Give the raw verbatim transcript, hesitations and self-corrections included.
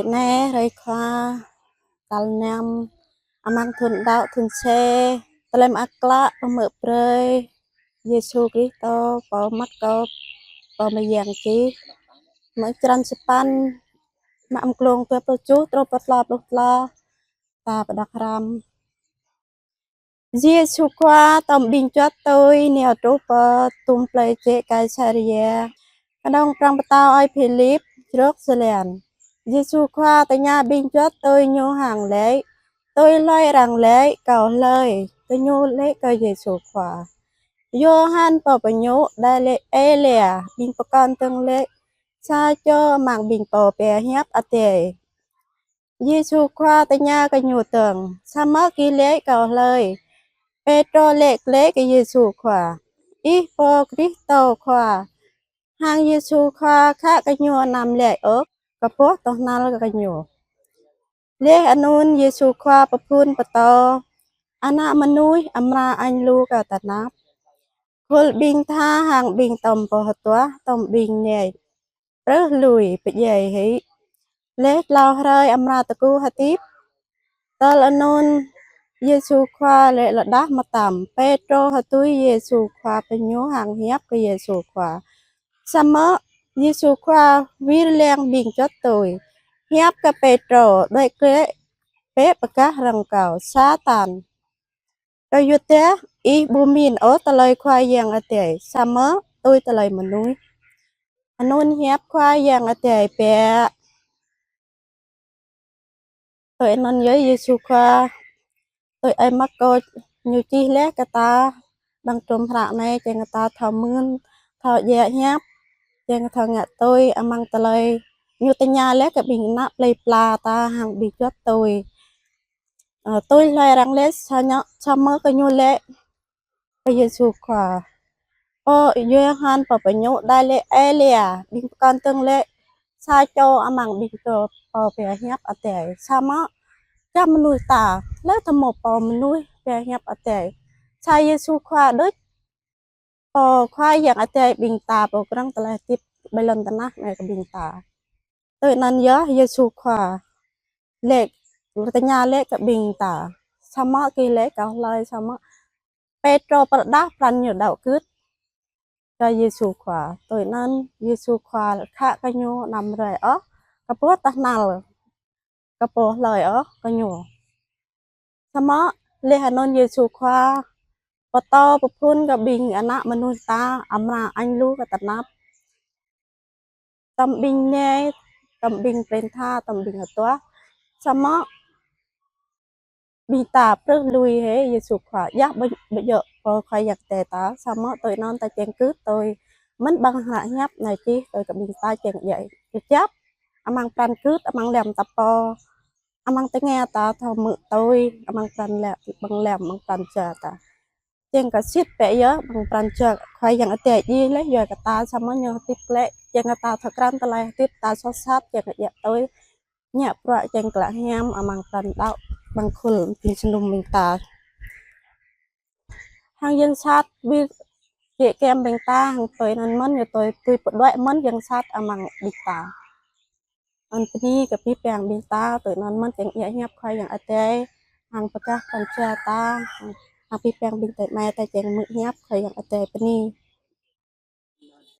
Anai hrơi Khua tal năm amăng thun đăo thun C, tơlơi mơak klă pơhmư̆ brơi Yêsu Krist pô mơ̆t kơ pô mơyang čih. Mơ̆ng črăn sapăn, mơ̆ng glông dua pluh tơjuh truh pơ tlâo pluh tlâo. Ta pơđok hrăm. Yêsu Khua tŏm ƀing juăt tui nao truh pơ tum plơi jĕ Kaisaria, kơnơ̆ng prăng pơtao ơi Philip jrŏk jơlan. Yêsu Khua tơña ƀing juăt tui ñu hăng laĭ: Tui hlơi arăng laĭ kâo hlơi? Gơñu laĭ kơ Yêsu Khua: Yôhan pô pơñu, đa laĭ Êlia, ƀing pơkŏn dơ̆ng laĭ sa čô amăng ƀing pô pơhiăp Adai. Yêsu Khua tơña gơñu dơ̆ng: Samơ̆ gih laĭ kâo hlơi? Pêtrô laĭ glaĭ kơ Yêsu Khua: Ih pô Krist Khua. Hăng Yêsu Khua khă gơñu anăm laĭ ôh kơ boh tơhnal gơñu. Laih anŭn Yêsu Khua pơphun pơtô: Ană mơnuih amra añ lu kơ tơnap, khul ƀing tha hăng ƀing tŏm boh tuah, tŏm ƀing nai prơh lui pơdjai hĭ, laih tlâo hrơi amra tơgŭ hơdip. Tơl anŭn Yêsu Khua laĭ lơđah mơtam, Pêtrô hơtui Yêsu Khua pơñu hăng hiăp kơ Yêsu Khua. Samơ̆ Yêsu Khua wir lăng ƀing juăt tui, hiăp kơ Pêtrô: Đuaĭ glaĭ bĕ pơkah răng kâo, Satan! Kơyua dah ih ƀu min ôh tơlơi Khua Yang Adai, samơ̆ tui tơlơi mơnuih. Anŭn hiăp Khua Yang Adai biă. Tui anŭn yơh Yêsu Khua, tui ơi Markô ñu čih laih kơ ta, ƀăng trôm hră anai, kiăng kơ ta thâo mưn, thâo djă hiăp, kiăng kơ thâo ngă tui amăng tơlơi ñu tơña laih kơ ƀing ană plei pla ta hăng ƀing juăt tui. Ơ, tui hlơi arăng laĭ sa ñu, samơ̆ gơñu laĭ kơ Yêsu Khua: Ơ, Yôhan pô pơñu, đa laĭ Êlia, ƀing pơkŏn dơ̆ng laĭ sa čô amăng ƀing pô pơhiăp Adai. Samơ̆ čăm mơnuih ta, hlơi tơhmô pô mơnuih pơhiăp Adai? Sa Yêsu Khua đôč, pô Khua Yang Adai ƀing ta, pô krŏng tơlơi hơdip ƀơi lŏn tơnah anai kơ ƀing ta. Tui anŭn yơh Yêsu Khua laĭ, tơña laĭ kơ ƀing ta: Samơ̆ gih laĭ kâo hlơi? Samơ̆ Pêtrô pơrơđah pran ñu đăo gưt kơ Yêsu Khua. Tui anŭn Yêsu Khua khă gơñu anăm rai ôh kơ boh tơhnal, kơ pô hlơi ôh gơñu. Samơ̆ laih anŭn Yêsu Khua pơtô pơphun kơ ƀing ană mơnuih ta amra añ lu kơ tơnap, tŏm ƀing nai, tŏm ƀing prin tha, tŏm ƀing hơtuah. Samơ̆ ƀing ta prơh lui hĭ Yêsu Khua, yua ƀu, ƀu djơ̆ pô Khua Yang Adai ta, samơ̆ tui anŭn ta kiăng gưt tui. Mơ̆n ƀăng hră hiăp anai čih tui kơ ƀing ta kiăng djai kơjăp amăng pran gưt, amăng lăm ta pô, amăng tơngia ta thâo hmư̆ tui, amăng pran lăm, amăng lăm, amăng pran jua ta. Kiăng kơ sĭt bĕ yơh, amăng pran jua Khua Yang Adai djai laih yua kơ ta, samơ̆ ñu hơdip glaĭ, kiăng kơ ta thâo krăn tơlơi hơdip ta soh sat, kiăng kơ djă tui, ngă bruă kiăng klă hiam amăng pran đăo, amăng khul ƀing jơnum ƀing ta. Hăng yang sat wir jĕ kiăng ƀing ta, hăng tui anŭn mơ̆n, yua tui, tui pơđuaĭ mơ̆n yang sat amăng ƀing ta. Anŭn bơni kơ abih bang ƀing ta, tui anŭn mơ̆n kiăng djă hiăp Khua Yang Adai, hăng pơkah pran jua ta, hăng abih bang ƀing adơi amai ta kiăng hmư̆ hiăp Khua Yang Adai bơni.